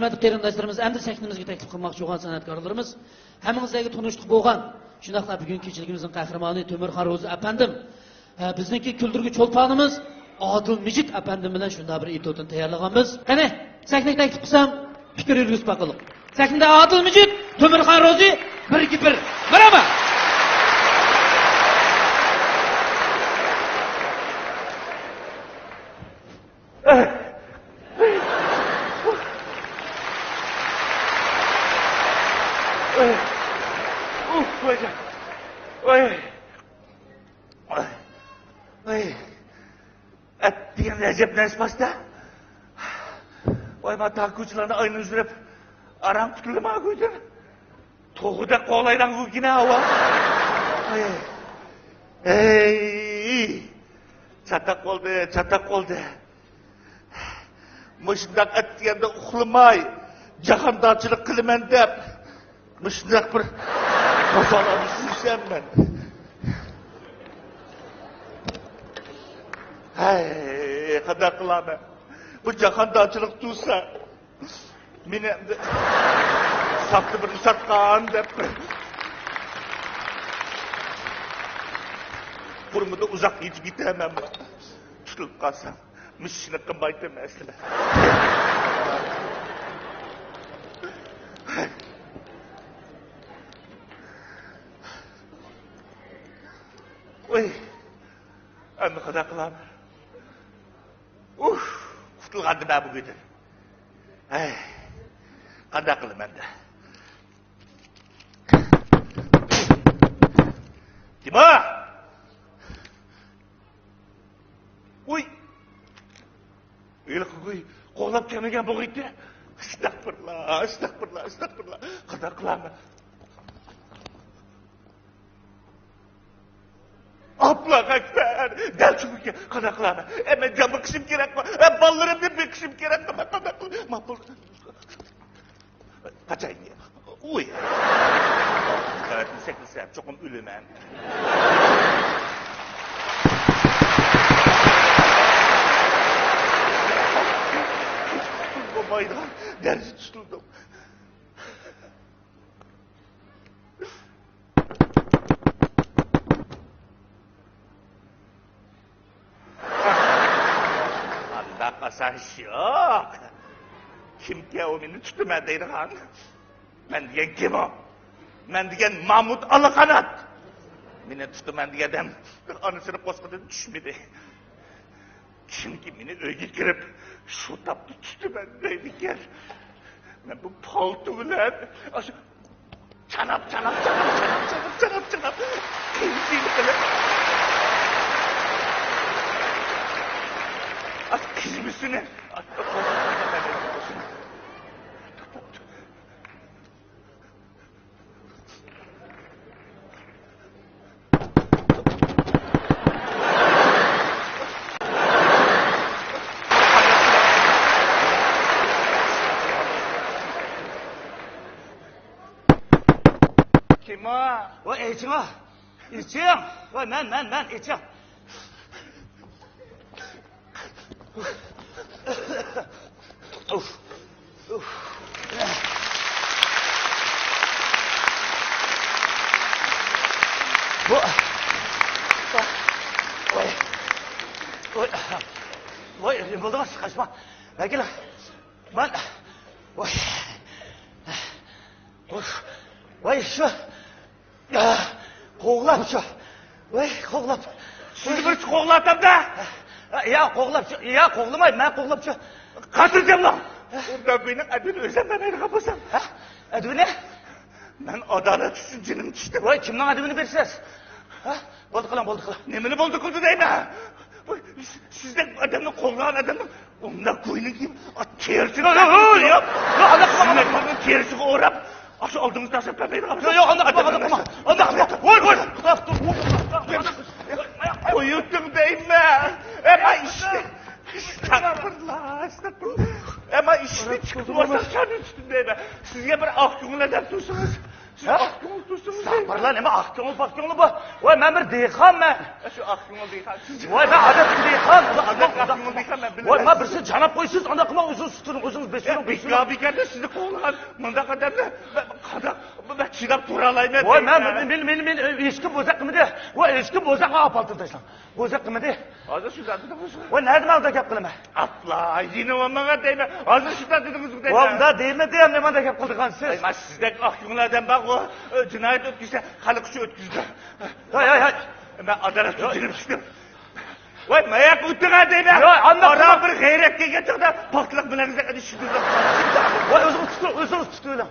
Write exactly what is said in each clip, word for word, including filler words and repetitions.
ھۆرمەتلىك قېرىنداشلىرىمىز، ئەمدى سەھنىمىزگە تەكلىپ قىلماقچى بولغان سەنئەتكارلىرىمىز، ھەممىڭىزلەرگە تونۇشلۇق بولغان، شۇنداقلا بۈگۈنكى كېچىلىكىمىزنىڭ قەھرىمانى تۆمۈرخان روزى ئەپەندىم، ھە، بىزنىڭكى كۈلدۈرگۈ چولپانىمىز ئادىل مىجىت ئەپەندىم بىلەن شۇنداق بىر ئېتيۇدنى تەييارلىغانبىز. قېنى، سەھنىگە تەكلىپ قىلسام، پىكىر يۈرگۈزۈپ باقىلىق. سەھنىدە ئادىل مىجىت، تۆمۈرخان روزى، بىرگە بىر. مەرھابا! ئۇھ، ۋايجان. ۋاي. ۋاي. ئەتىگەن ئەجەب نەرسە باشتا. ۋاي، ما تاغ كوچىلارنى ئايلىنىپ يۈرۈپ، ئاران قۇتۇلدۇم ھە گۇيدىن. توغۇدەك قوغلايدىغان گۇيكىنە ھاۋا. ۋاي. ھەي. چاتاق بولدى، چاتاق بولدى. مۇشۇنداق ئەتىگەندە ئۇخلىماي، جاھاندارچىلىق قىلىمەن دەپ، مۇشۇنداق بىر قازالارنى سۈرسەم مەن. ھەي، قانداق قىلارمەن؟ بۇ جاھاندارچىلىق تۇرسا، مېنى ئەمدى ساختا بىرنى ساتقان دەپ، تۈرمىدە ئۇزاق يېتىپ كېتەرمەنمۇ؟ تۇتۇلۇپ قالسام، مۇشۇنى قىلمايتتىم ئەسلىدە. ۋاي، ئەمدى قانداق قىلارمەن؟ ئۇھ، قۇتۇلغاندا مەن بۈگۈن. ھەي، قانداق قىلىمەن ئەمدى؟ كىم ئۇ؟ ئۇي! ھېلىقى گۇي قوغلاپ كەلمىگەن بولغىيتتى. ئەستەغپۇرۇللا، ئەستەغپۇرۇللا، ئەستەغپۇرۇللا. قانداق قىلارمەن؟ ئاللاھۇ ئەكبەر! دەل شۇ گۇيكەن. قانداق قىلارمەن؟ ئە، مەن جان بېقىشىم كېرەكمۇ؟ ئە، بالىلىرىمنى بېقىشىم كېرەكمۇ؟ مەن قانداق قىل-، ماقۇل. قاچاي. ئۇي. قەۋەتنى سەكرىسەم، چوقۇم ئۆلىمەن. بولمايدىغان دەرىجىدە تۇتۇلدۇم. ئانداق ئاسان ئىش يوق. كىمكەن ئۇ مېنى تۇتىمەن دەيدىغان؟ مەن دېگەن كىم ئۇ؟ مەن دېگەن مامۇت ئالا قانات. مېنى تۇتىمەن دېگەن ئادەم ئانىسىنى قوسقىدىن چۈشمىدى. كىمكى مېنى ئۆيگە كىرىپ، شۇ تاپتا تۇتىمەن دەيدىكەن. مەن بۇ پالتا بىلەن ئاشۇ چاناپ، چاناپ، چاناپ، چاناپ، چاناپ، چاناپ، چاناپ، قىيىنچىلىق قىلىپ، ئاشۇ قىزمىسىنى، كىم ئۇ؟ ۋاي، ئېچىڭ ئا! ئېچىڭ! ۋاي، مەن، مەن، مەن، ئېچىڭ! ۋاي، ۋاي، ۋاي، نېمە بولدى، قاچما. مەن، ۋاي، ۋاي، شۇ. يا، قوغلاپچۇ. ۋاي، قوغلاپ. سىزنى بىرسى قوغلاۋاتامدا. يا، قوغلاپچۇ. يا، قوغلىماي، مەن قوغلاپچۇ. قاتىل جەملا. ئۇنداق بىنىڭ ئەدىنى ئۆزۈم بەرمەيدىغان بولسام. ھە؟ ئەدىنى؟ مەن ئادالەت ئۈچۈن جېنىم چىقتى. ۋاي، كىمنىڭ ئەدىنى بېرىسىز؟ ھە؟ بولدى قىلىڭ، بولدى قىلىڭ. نېمىنى بولدى قىلدى دەيمەن؟ بۇ سىزدەك ئادەمنى قوغلىغان ئادەمنىڭ ئۇنداق كوينىڭ كىيىم، تېرىسىگە يوق، يوق، يوق، يوق، ئۇنداق قىلماڭ. تېرىسىگە ئوراپ، ئاشۇ ئالدىڭىزدا تاشلاپ بەرمەيدىغان. يوق، يوق، ئۇنداق قىلماڭ، ئۇنداق قىلماڭ. ۋوي، ۋوي، ۋوي. قويۇۋېتىڭ دەيمەن. ئەمما ئىشنى، ئەستەغپۇرۇللا، ئەستەغپۇرۇللا. ئەمما ئىشنى چىقىپ بولسا، شۇنى تۇتۇم دەيمەن. سىزگە بىر ئاق كۆڭۈل ئادەم تۇرسىڭىز، ھە؟ ئاق كۆڭۈل تۇرسىڭىز. ئەستەغپۇرۇللا، نېمە ئاق كۆڭۈل، پاك كۆڭلى بار؟ ۋاي، مەن بىر دېھقانمەن. شۇ ئاق كۆڭۈل دېھقان. ۋاي، مەن ئادەتتىكى دېھقان. ئادەتتىكى ئاق كۆڭۈل دېھقان، مەن بىلىمەن. ۋاي، مەن بىرسىنى چاناپ قويسىز، ئانداق قىلماڭ، ئۆزىڭىز تۇتۇڭ، ئۆزىڭىز بېسىۋېلىڭ، بېسىۋېلىڭ. بىكار، بىكاردا سىزنى قوغلىغان مۇنداق ئادەمنى مەن قانداق، مەن چىداپ تۇرالايمەن. ۋاي، مەن، مەن، مېنى، مېنى، مېنى ھېچكىم بوزەك قىلمىدى. ۋاي، ھېچكىم بوزەك، پالتىر تاشلاڭ. بوزەك قىلمىدى. ھازىر شۇنداق دېدىڭىز. ۋاي، نەدە ماڭدا گەپ قىلىمەن؟ ئاپلا، يېنىۋالمىغان دەيمەن. ھازىر شۇنداق دېدىڭىز دەيمەن. ۋاي، ئۇنداق دېمىدىم، نېمانداق گەپ قىلدىغانسىز؟ ئەي، مانا سىزدەك ئاق كۆڭۈل ئادەم بارغۇ، جىنايەت ئۆتكۈزسە، خەلق ئۈچۈن ئۆتكۈزىدۇ. ھاي، ھاي، ھاي. مەن ئادالەتسىز جېنىم چىقتىم. ۋاي، ماياق ئۆتتۈڭە دەيمەن. ياق، ئانداق ئاران قىلما. بىر غەيرەت كەلگەن چاغدا پاكلىق بىلەن ئەنە شۇنداق. ۋاي، ئۆزىڭىز تۇتۇڭ، ئۆزىڭىز تۇتۇۋېلىڭ.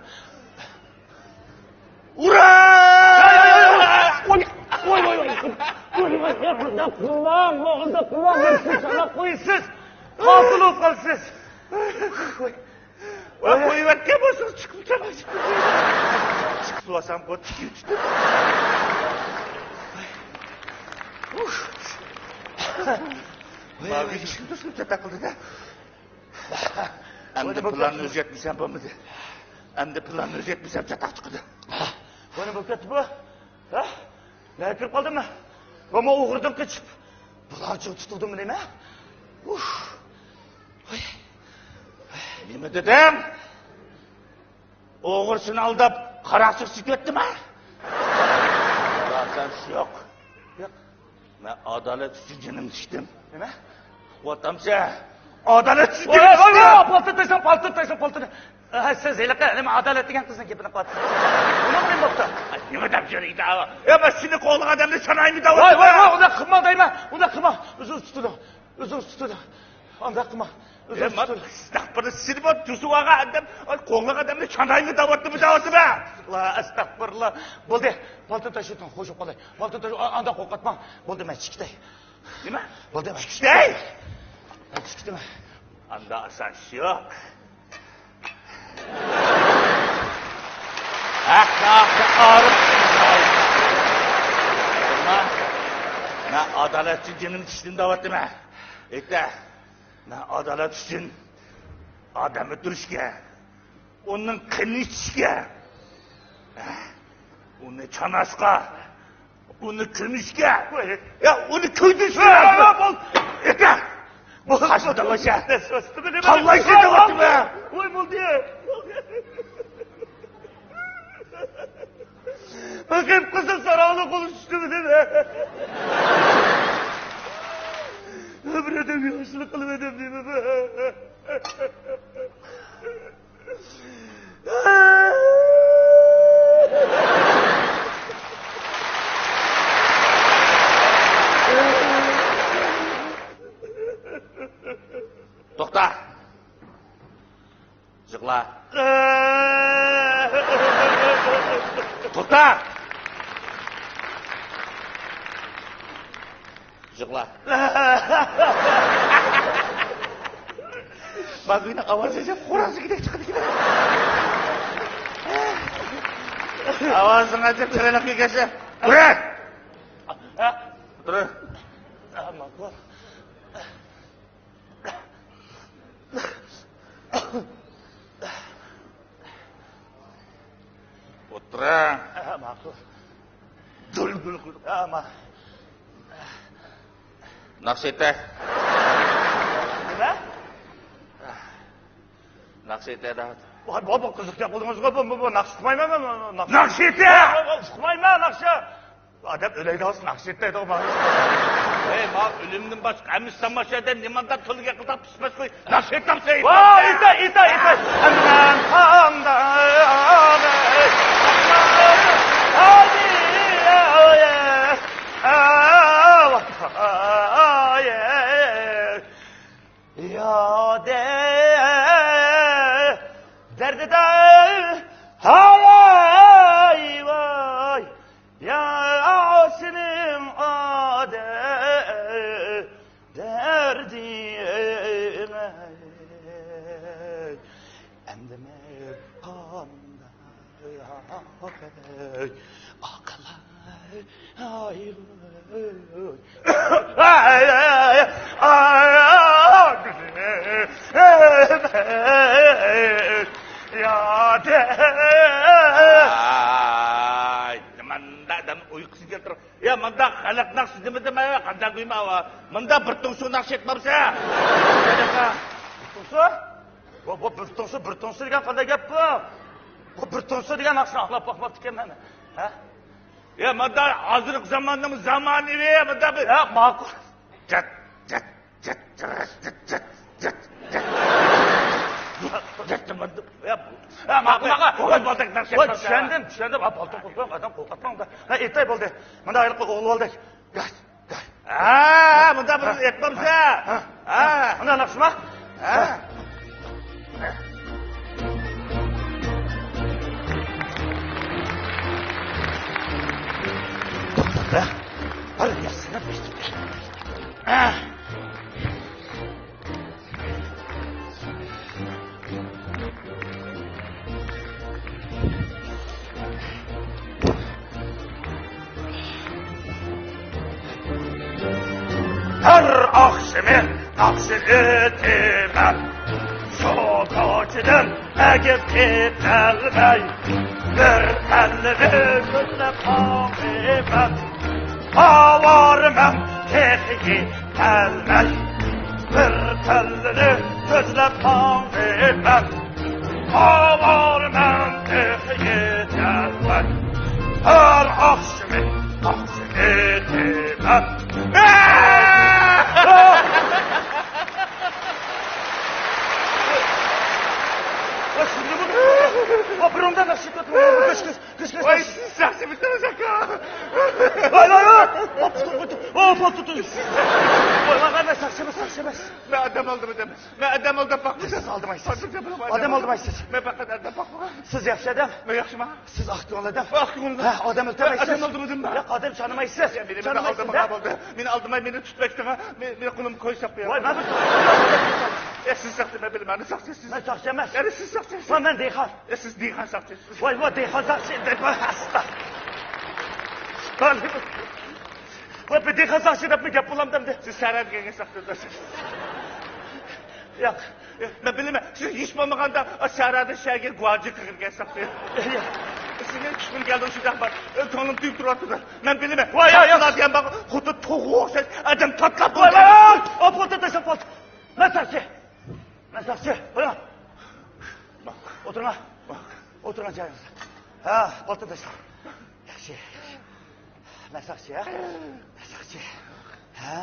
ئۇرا! ۋاي، ۋاي، ۋاي، ۋاي. ۋاي، ۋاي، ۋاي. ۋاي، ۋاي، ۋاي، ئۇنداق قىلماڭ، ئۇنداق قىلماڭ، مېنى چاناپ قويىسىز. قاتىل بولۇپ قالىسىز. ۋاي. ۋاي، قويۇۋەتكەن بولسىڭىز، چىقىپ كېتىڭ. چىقىپ بولسام، بۇ تىكىپ چىقتى. ۋاي، ۋاي، ۋاي. چاتاق قىلدى-دە. ئەمدى پىلاننى ئۆزگەرتمىسەم بولمىدى. ئەمدى پىلاننى ئۆزگەرتمىسەم چاتاق چىقىدۇ. بۇنى بولۇپ كەتتى بۇ. ھە؟ نەگە كىرىپ قالدىم مەن؟ بۇمۇ ئوغرىدىن قېچىپ، بۇلارچە تۇتۇلدىمۇ نېمە؟ ئۇف. ۋاي. نېمە دېدىڭ؟ ئوغرىسىنى ئالداپ، قاراقچىغا سېتىۋەتتىمۇ؟ ئادالەت يوق. يوق. مەن ئادالەت ئۈچۈن جېنىمنى تىكتىم. نېمە؟ ئۇقۇۋاتامسەن؟ ئادالەت ئۈچۈن ۋاي، جېنىمنى ۋاي، تىكتىم. ۋاي، پالتىر تاشلاڭ، پالتىر تاشلاڭ، پالتىرنى. ھە، سىز ھېلىقى نېمە ئادالەت دېگەن قىزنىڭ گېپىنى قىلىۋاتىسىز. ئۇنىڭ نېمە بوپتۇ؟ ئە، نېمە دەپ يۈرىدۇ؟ يا، مەن سېنى قوغلىغان ئادەمنى چانايمۇ دەۋاتىمەن. ۋاي، ۋاي، ۋاي، ئۇنداق قىلماڭ دەيمەن، ئۇنداق قىلماڭ. ئۆزىڭىز تۇتۇلۇڭ. ئۆزىڭىز تۇتۇۋېلىڭ. ئانداق قىلما. ئۆزىڭىز تۇتۇۋېلىڭ. ئەستەغپۇرۇللا، سېنى بۇ تۈزۈۋالغان ئادەم، قوغلىغان ئادەمنى چانايمۇ دەۋاتىمەن، دەۋاتىمەن. ئەستەغپۇرۇللا. بولدى. پالتىر تاشلىۋېتىڭ، خوش بولۇپ قالاي. پالتىر تاشلىۋېتىڭ، ئانداق قورقۇتماڭ. بولدى، مەن چىقىتەي. نېمە؟ بولدى، مەن چىقىتەي. مەن چىقىتىمەن. ئاندا ئاسان ئىش يوق. ھەق، ھەق، ئارىپ. مەن ئادالەت ئۈچۈن جېنىمنى تىكتىم دەۋاتىمەن. ئېيتە، مەن ئادالەت ئۈچۈن ئادەم ئۆلتۈرۈشكە، ئۇنىڭ قېنىنى ئىچىشكە، ئۇنى چاناشقا، ئۇنى كۆمۈشكە، يا، ئۇنى كۆيدۈرۈشكە. يا، يا، بول. ئېيتە. بول. قاچما، تاللاشە. تاللاشە دەۋاتىمەن. ۋاي، بولدى. بېقىپ قىزىل ساراڭنى قولى چۈشتىمۇ نېمە؟ بىر ئادەم ياخشىلىق قىلىۋېتىپ نېمە بۇ؟ توختا! يىغلا. توختا! يىغلا. ماگىنىڭ ئاۋازى خوراز دېگۈدەك چىقىدىكەن. ئاۋازىڭ ئەجەب چىرايلىق ئىكەن. تۇرۇڭ! تۇرۇڭ! ئولتۇرۇڭ. ھە، ماقۇل. گۈل، گۈل، گۈل. ھە، ما-، ناخشا ئېيتە. نېمە؟ ناخشا ئېيتە دەۋاتىمەن. ۋاي، بۇ، بۇ قىزىق گەپ قىلدىڭىزغۇ، بۇ، بۇ، بۇ ناخشا ئۇقمايمەن مەن، ناخشا. ناخشا ئېيتە! ۋاي، ۋاي، ۋاي، ئۇقمايمەن ناخشا. ئادەم ئۆلەيدىغان ناخشا ئېيتمەيدۇ، ما. ھەي، ما ئۆلۈمدىن باشقا ھەممىسى تاماشا ئادەم، نېمانداق تىلغا قىلتاق پىشماس قوي. ناخشا ئېيتامسەن؟ ۋاي، ئېيتە، ئېيتە، ئېيتە. ئەمدى مەن قانداق؟ يا دەردىدە، ھاي ۋاي، يا سېنىڭ ئادەم دەردىڭ، ئەمدى مەن قانداق؟ ئېلىق ناخشا نېمە دېمەي، قانداق دېمەي، مۇنداق بىر تۇڭسۇ ناخشا ئېيتمامسەن؟ بىر تۇڭسۇ؟ بۇ، بۇ بىر تۇڭسۇ، بىر تۇڭسۇ دېگەن قانداق گەپ بۇ؟ بۇ بىر تۇڭسۇ دېگەن ناخشىنى ئاڭلاپ باقماپتىكەنمەن. ھە؟ يا، مۇنداق ھازىرقى زاماننىڭ زامانىۋى، مۇنداق بىر، ھە، ماقۇل. جەت، جەت، جەت، جەت، جەت، جەت، جەت. جەت، جەت، جەت. يا، يا، ماقۇل، ماقۇل. ۋاي، بالدەك ناخشا ۋاي، چۈشەندىم، چۈشەندىم. ھە، پالتو قويۇپ قويۇڭ، ئادەم قورقۇتماڭ. ھە، ئېيتاي بولدى. مۇنداق ھېلىقى ئوغلۇۋالدەك. ھە، مۇنداق بىر ئېيتمامسەن. ھە. مۇنداق ناخشىما؟ ھە. بىر ياسىنى بېسىپ بېرىڭ. ھەر ئاخشىمى ناخشا ئېيتىمەن، شۇ كوچىدىن ئەگىپ كېتەلمەي، بىر پەللىنى كۆزلەپ ئاڭلىيمەن. ئاۋارىمەن تېخى يېتەلمەي، بىر پەللىنى كۆزلەپ ئاڭلىيمەن. ئاۋارىمەن تېخى يېتەلمەي، ھەر ئاخشىمى ناخشا ئېيتىمەن. ۋاي، شۇندىمۇ؟ ۋاي، بۇرۇندا ناخشا ئېيتىۋاتىمەن. كۆز، كۆز، كۆز، كۆز، كۆز. ۋاي، سىز ساقچىمىسىز ئاكا؟ ۋاي، ۋاي، ۋاي. ھوپ، تۇتۇڭ، تۇتۇڭ. ھوپ، ھوپ، تۇتۇڭ. ۋاي، ۋاي، ۋاي، مەن ساقچى ئەمەس، ساقچى ئەمەس. مەن ئادەم ئالدىمىدىم. مەن ئادەم ئالداپ باقمىدىم. سىز ئالدىمايسىز. ئادەم ئالدىمايسىز. مەن پەقەت ئادەم باقمىغان. سىز ياخشى ئادەم. مەن ياخشىما؟ سىز ئاق كۆڭۈل ئادەم. ئاق كۆڭۈل. ھە، ئادەم ئۆلتۈرمەيسىز. ئادەم ئالدىمىدىم مەن. ياق، ئادەم چانىمايسىز. يا، مېنى، مېنى چانىمايسىز، ئالدىمىغان ھە؟ بولدى. مېنى ئالدىماي، مېنى تۇتۇپ بەكتىڭە. مېنى، مېنى قولۇمغا قويساق بۇ يەردە. ۋاي، مەن بىر، يا، سىز ساقچى، مەن بىلىمەن، ساقچى سىز. مەن ساقچى ئەمەس. يەنە سىز ساقچى. ۋاي، مەن دېھقان. يا، سىز دېھقان ساقچى. ۋاي، ۋاي، دېھقان ساقچى دەپ، ئاستا. ۋاي، بىر دېھقان ساقچى دەپمۇ گەپ بولامدۇ ئەمدى؟ سىز سەھرادىن كەلگەن ساقچى. ياق. مەن بىلىمەن، سىز ھېچ بولمىغاندا سەھرادىن شەھەرگە گۇۋاھچى قىلغان ساقچى. ياق. سىزنى چۈشكۈن كەلدى شۇنداق بار. كۆڭلۈم تۇيۇپ تۇرۇۋاتىدۇ. مەن بىلىمەن. ۋاي، ياق، ياق. دېگەن بار، خۇددى توغۇغا ئوخشاش ئادەم تاتلاپ ۋاي، ۋاي، ۋاي. ھوپ، ھوپ، ھوپ، ھوپ. مەن ساقچى. مەن ساقچى. قويۇڭ. ئولتۇرۇڭ. ئولتۇرۇڭ جايىڭىزدا. ھە، پالتا تاشلاڭ. ياخشى. مەن ساقچى، ھە؟ مەن ساقچى. ھە.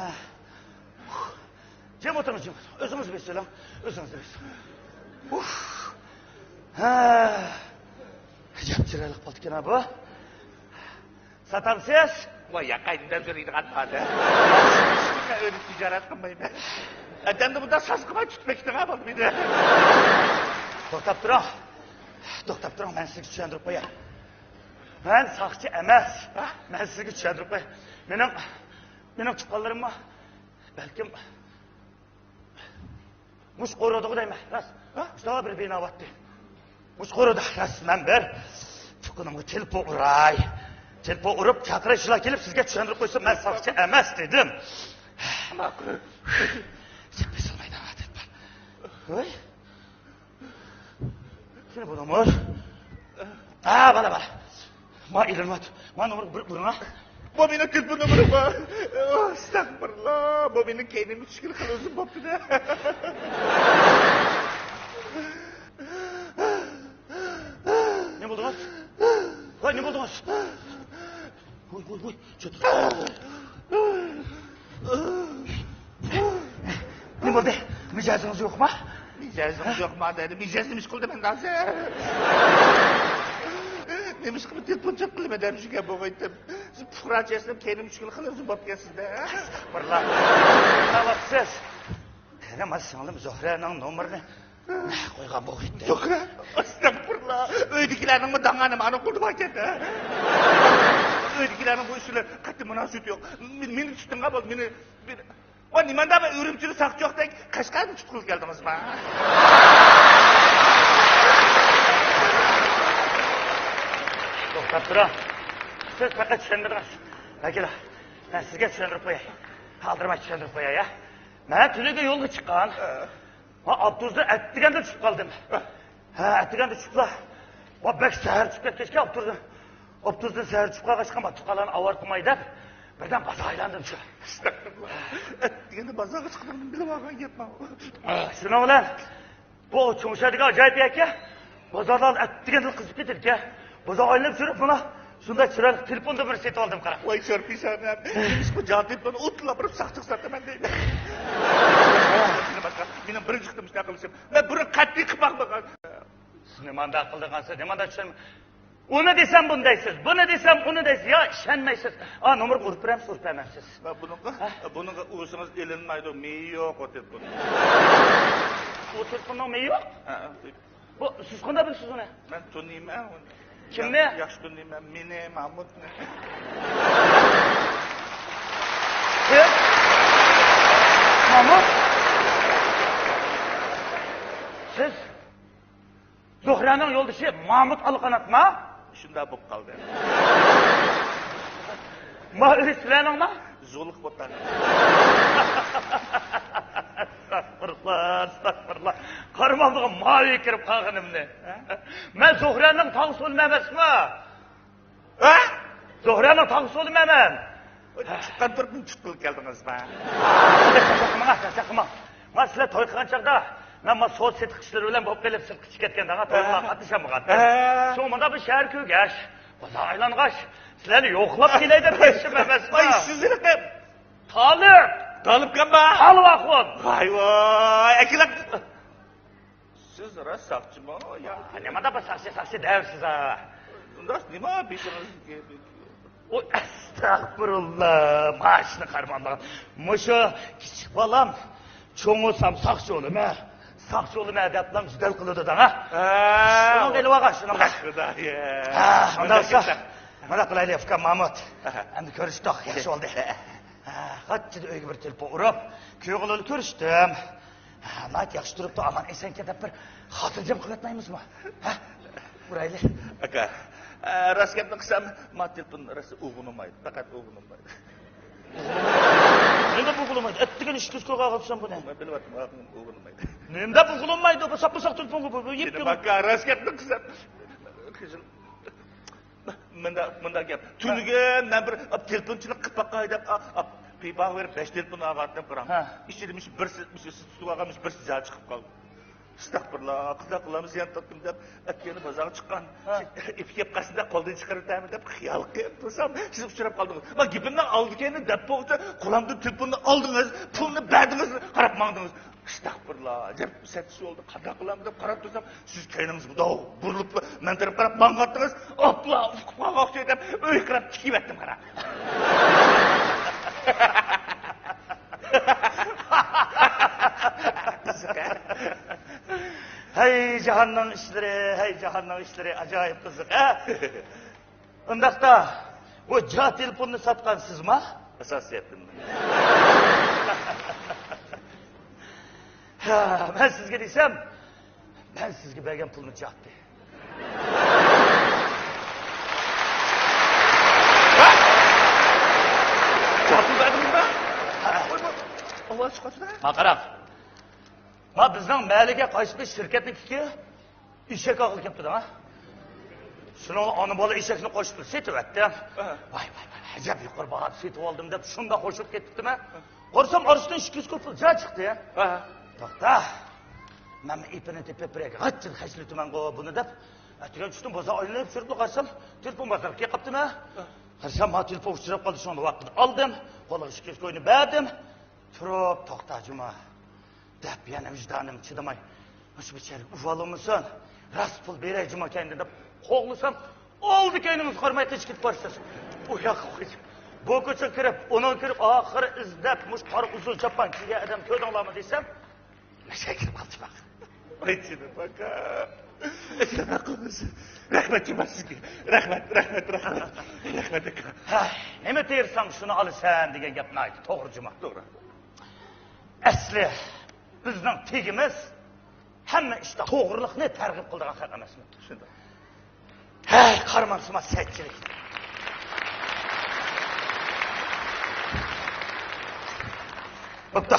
جىم ئولتۇرۇڭ، جىم. ئۆزىڭىز بېسىۋېلىڭ. ئۆزىڭىز بېسىۋېلىڭ. ئۇف. ھە. ئەجەب چىرايلىق پالتا ئىكەن ھە بۇ. ساتامسىز؟ ۋاي ياقاي، نېمە سورىيدىغان بار-دە. مەن ئۆيدە تىجارەت قىلمايمەن. ئادەمنى بۇنداق ساز قىلماي تۇتۇپ بېكىتىڭ ھە، بولدى مېنى. توختاپ تۇرۇڭ. توختاپ تۇرۇڭ، مەن سىزگە چۈشەندۈرۈپ قوياي. مەن ساقچى ئەمەس. ھە؟ مەن سىزگە چۈشەندۈرۈپ قوياي. مېنىڭ، مېنىڭ تۇغقانلىرىممۇ بەلكىم مۇشۇ قورۇدىغۇ دەيمەن، راست. ھە؟ مۇشۇنداق بىر بىنا بارتتى. مۇشۇ قورۇدا، راست، مەن بىر تۇغقىنىمغا تېلېفون ئۇراي. تېلېفون ئۇرۇپ، چاقىرىشلا كېلىپ، سىزگە چۈشەندۈرۈپ قويسا، مەن ساقچى ئەمەس دېدىم. ماقۇل. سەن بېسىلمايدىغان ئادەت بار. ۋاي. سېنى بۇ نومۇر. ھە، بالا، بالا. ما ئېلىنىۋاتىدۇ. ما نومۇرغا بىر ئۇرۇڭ ھە. بۇ مېنىڭ تېلېفون نومۇرۇم بار. ئەستەغپۇرۇللا. بۇ مېنىڭ كەينىمگە چۈشكىلى خېلى ئۇزۇن بوپتۇ-دە. نېمە بولدىڭىز؟ ۋاي، نېمە بولدىڭىز؟ ۋاي، ۋاي، ۋاي. نېمە بولدى؟ مىجەزىڭىز يوقما؟ مىجەزىڭىز يوقما دەيدۇ. مىجەز نېمە ئىش قىلدى مەندە ھازىر؟ نېمە ئىش قىلىپ تېلېفون چاققىلى مەن دەپ شۇ گەپ بولغايتتىم. سىز پۇقراچە ياسىنىپ كەينىمگە چۈشكىلى خېلى ئۇزۇن بوپتىكەنسىز-دە. ئەستەغپۇرۇللا. نېمە قىلىسىز؟ يەنە ما سىڭلىم زۆھرەنىڭ نومۇرىنى قويغان بولغىيتتى. يوق، ئەستەغپۇرۇللا. ئۆيدىكىلەرنىڭمۇ داڭانىمۇ ئانا قولدا باركەن-دە. ئۆيدىكىلەرنىڭ بۇ ئىش بىلەن قەتئىي مۇناسىۋىتى يوق. مېنى، مېنى تۇتۇڭا بولدى، مېنى بىر، ۋا نېمانداق بىر ئۈرۈمچىدە ساقچى يوقتەك، قەشقەردىن تۇتقىلى كەلدىڭىزما؟ توختاپ تۇرۇڭ. سىز پەقەت چۈشەنمىدىڭىز. ئاكىلا، مەن سىزگە چۈشەندۈرۈپ قوياي. ئالدىرىماي چۈشەندۈرۈپ قوياي، ھە؟ مەن تۈنۈگۈن يولغا چىققان. ھە. ھا، ئاپتوبۇستىن ئەتىگەندە چۈشۈپ قالدىم. ھە، ئەتىگەندە چۈشۈپلا. ۋا، بەك سەھەر چۈشۈپ كەتكەچكە ئاپتوبۇستىن، ئاپتوبۇستىن سەھەر چۈشۈپ قالغاچقا، ما تۇغقانلارنى ئاۋارە قىلماي دەپ، بىردەم بازار ئايلاندىم شۇ. ئەستەغپۇرۇللا. ئەتىگەندە بازارغا چىقىدىغىنىمنى بىلىپ ئالغان گەپمۇ. شۇنىڭ بىلەن بۇ چوڭشەھەردىكى ئاجايىپ يەككە بازاردا ئەتىگەندە قىزىپ كېتىدىكەن. بازار ئايلىنىپ يۈرۈپ مانا شۇنداق چىرايلىق تېلېفوندا بىر سېتىپ ئالدىم قارا. ۋاي شور پېشانەم، نېمىشقا جا تېلېفون ئوتلاپ بېرىپ ساقچىغا ساتىمەن دەيمەن. مېنىڭ بىرىنچى قېتىم شۇنداق قىلىشىم. مەن بۇرۇن قەتئىي قىلىپ باقمىغان. سىز نېمانداق قىلدىڭىز، نېمانداق چۈشەنمەي. ئۇنى دېسەم بۇنى دەيسىز، بۇنى دېسەم ئۇنى دەيسىز. يا ئىشەنمەيسىز. ئا، نومۇرغا ئۇرۇپ بېرەمسىز، ئۇرۇپ بەرمەمسىز. ۋە بۇنىڭغا، ھە؟ بۇنىڭغا ئۇرسىڭىز ئېلىنمايدۇ، مېيى يوق ئۇ تېلېفون. ئۇ تېلېفوننىڭ مېيى يوق؟ ھە، ھە. بۇ، سىز قانداق بىلىسىز ئۇنى؟ مەن تونۇيمەن ئۇنى. كىمنى؟ يا-، ياخشى تونۇيمەن. مېنى، مامۇتنى. سىز؟ مامۇت؟ سىز؟ زۆھرەنىڭ يولدىشى مامۇت ئالىقاناتما؟ شۇنداق بولۇپ قالدى. ما ئۆي سىلەرنىڭما؟ زۇلۇق بوتان. ئەستەغپۇرۇللا، ئەستەغپۇرۇللا. قارىمامدىغان ماۋۇ كىرىپ قالغىنىمنى. ھە؟ مەن زۆھرەنىڭ تاغىسى بولىمەن ئەمەسما؟ ھە؟ زۆھرەنىڭ تاغىسى بولىمەن مەن. چىققان تۇرۇپنى تۇتقىلى كەلدىڭىزما؟ ماڭا، ماڭا، ماڭا. ما سىلەر توي قىلغان چاغدا مەن ما سودا سېتىق ئىشلىرى بىلەن بولۇپ قېلىپ سىرتقا چىقىپ كەتكەندە تويغا ھە. قاتنىشالمىغان. ھە. شۇڭا مۇنداق بىر شەھەر كۆرگەچ، بازار ئايلانغاچ، سىلەرنى يوقلاپ كېلەي دەپ كەلدىم ئەمەسما؟ ۋاي، سىز ھېلىقى تالىپ. تالىپكەنما؟ تالىپ ئاخۇن. ۋاي، ۋاي، ئەكېلىڭ. سىز راست ساقچىمۇ يا؟ ھە، نېمانداق بىر ساقچى، ساقچى دەۋېرىسىز ھە. راست نېمە بېشىڭىزدىكى؟ ئوي، ئەستەغپۇرۇللا، ماشىنا قارىمامدىغان. مۇشۇ كىچىك بالام، چوڭ بولسام ساقچى بولىمەن، ساقچى بولىمەن دەپلا جېدەل قىلىدۇ دەڭ ھە. ھە. شۇنىڭغا ئېلىۋالغان، شۇنىڭغا. خۇدايىم. ھە، ئۇنداق بولسا، مانداق قىلايلى، ئۇكام مامۇت. ھە، ھە. ئەمدى كۆرۈشتۇق، ياخشى بولدى. ھە. ھە، غاچچىدا ئۆيگە بىر تېلېفون ئۇرۇپ، كۆرگىلى كۆرۈشتۈم. ھە، ناھايىتى ياخشى تۇرۇپتۇ، ئامان ئېسەنكەن دەپ بىر خاتىرجەم قىلىۋەتمەيمىزمۇ؟ ھە؟ ئۇرايلى. ئاكا، ئە، راست گەپنى قىلسام، ما تېلېفون راست ئۇغۇنۇمايدۇ، پەقەت ئۇغۇنۇمايدۇ. نېمە ئۇغۇنۇمايدۇ؟ ئەتىگەن ئىشىكىزگە قويغان قىلسام بۇنى. مەن بىلىۋاتىمەن، ئۇغۇنۇمايدۇ. نېمە دەپ ئۇغۇنۇمايدۇ؟ بۇ ساپ، بۇ ساپ تېلېفونغا بۇ، بۇ يىپ. دېدىم، ئاكا، راست گەپنى قىلسام. مۇنداق، مۇنداق گەپ. تۈنۈگۈن مەن بىر تېلېفونچىلىق قىلىپ باقاي دەپ، پىپاغا بېرىپ بەش تېلېفون ئالغانتىم، قاراڭ. ھە. ئىچىدە مۇشۇ بىرسى، مۇشۇ سىز تۇتۇۋالغان مۇشۇ بىرسى جا چىقىپ قالدى. ئەستەغپۇرۇللا، قانداق قىلامىز، زىيان تارتتىم دەپ، ئەتىگەندە بازارغا چىققان. ھە. ئېپىكەپ قالسىن دەپ قولدىن چىقىرىۋېتەرمەن دەپ خىيال قىلىپ تۇرسام، سىز ئۇچراپ قالدىڭىز. ما گېپىمنىڭ ئالدى كەينىنى دەپ بولغۇچە، قولۇمدىن تېلېفوننى ئالدىڭىز، پۇلنى بەردىڭىز، قاراپ ماڭدىڭىز. ئەستەغپۇرۇللا، ئەجەب سەتسىز بولدى، قانداق قىلامدۇ دەپ قاراپ تۇرسام، سىز كەينىڭىزگە مۇنداق بۇرۇلۇپلا مەن تەرەپكە قاراپ ماڭغانتىڭىز، ئاپلا ئۇقۇپ قالغان ئوخشايدۇ دەپ ئۆيگە قاراپ تىكىۋەتتىم، قاراڭ. ھەي جاھاننىڭ ئىشلىرى، ھەي جاھاننىڭ ئىشلىرى، ئاجايىپ قىزىق ھە. ئۇنداقتا، بۇ جا تېلېفوننى ساتقان سىزما؟ ئاساسىيەتتىن. ھە، مەن سىزگە دېسەم، مەن سىزگە بەرگەن پۇلنى چاقتى. چاقتى بەردىڭىزما؟ ھە. ۋاي، ۋاي، ئاۋاز چىقىۋاتىدۇ. ما قاراڭ. ما بىزنىڭ مەھەللىگە قايسى بىر شىركەتنىڭكى ئېشەك ئاغىلى كەپتۇ دەڭ ھە. شۇنىڭغا ئانا بالا ئېشەكنى قوشۇپ سېتىۋەتتىم. ئەھە. ۋاي، ۋاي، ۋاي، ئەجەب يۇقىرى باھادا سېتىۋالدىم دەپ شۇنداق خوش بولۇپ كېتىپتىمەن. قارىسام ئارىسىدىن ئىككى يۈز كوپىك جا چىقتى. ئەھە. توختا. مەن ئېپىنى تېپىپ بېرەي، غاچچىدا خەجلىتىمەنغۇ بۇنى دەپ. ئەتىگەن چۈشتۈم بازار ئايلىنىپ يۈرۈپلا قارىسام، تېلېفون بازارغا كېلىپ قاپتىمەن. ئەھە. قارىسام، ما تېلېفون ئۇچراپ قالدى، شۇڭا ۋاقتىدا ئالدىم. قولىغا ئىككى يۈز كوينى بەردىم. تۇرۇپ، توختا جۇما. دەپ يەنە ۋىجدانىم چىدىماي، مۇشۇ بىچارىگە ئۇۋالمىسۇن، راست پۇل بېرەي جۇمۇ كەينىدىن دەپ قوغلىسام، ئالدى كەينىڭىزگە قارىماي قېچىپ كېتىپ بارىسىز. ئۇ ياققا قېچىپ، بۇ كوچىغا كىرىپ، ئۇنىڭغا كىرىپ، ئاخىرى ئىزدەپ مۇشۇ قارا ئۇزۇن چاپان كىيگەن ئادەم كۆردۈڭلارمۇ دېسەم، مەشەگە كىرىپ قالدى جۇمۇ. ۋاي جېنىم ئاكا. رەھمەت جۇمۇ سىزگە. رەھمەت، رەھمەت، رەھمەت. رەھمەت ئاكا. ھەي، نېمە تېرىساڭ شۇنى ئالىسەن دېگەن گەپ ناھايىتى توغرا جۇمۇ. توغرا. ئەسلى بىزنىڭ تېگىمىز ھەممە ئىشتا توغرىلىقنى تەرغىب قىلىدىغان خەق ئەمەسمۇ؟ شۇنداق. ھەي، قارىمامسىما سەتچىلىك. بوپتۇ.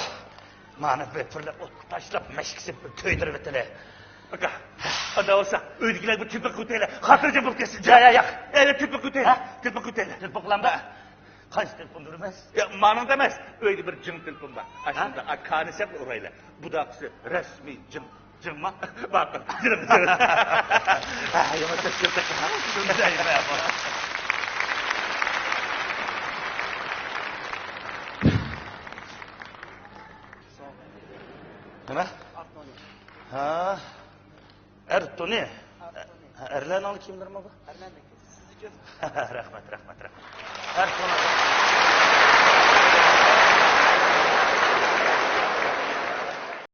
مانا بىر پۈرلەپ ئوتقا تاشلاپ، مەشكىسى بىر كۆيدۈرۈۋېتىلى. ئاكا، ئانداق بولسا ئۆيدىكىلەرگە بىر تېلېفون قىلىۋېتەيلى. خاتىرجەم بولۇپ كەتسۇن. ياق، ياق، ياق. ئەي، تېلېفون قىلىۋېتەيلى. ھە؟ تېلېفون قىلىۋېتەيلى. تېلېفون قىلامدا. قايسى تېلېفوندا ئۇرىمىز؟ يا، مانىڭدا ئەمەس. ئۆيدە بىر جىڭ تېلېفون بار. ھە؟ ئاشۇندا كانىسەپ ئۇرايلى. بۇداقىسى رەسمىي جىڭ. جىڭما؟ باققىن. جىڭ، جىڭ. ھە، يامان تەسىر. نېمە؟ ھە. ئەر تونى. ھە، ئەرلەرنىڭ كىيىملىرىمۇ بۇ؟ ئەرلەرنىڭكى. سىزنىڭكى. رەھمەت، رەھمەت، رەھمەت. ئەر تونى.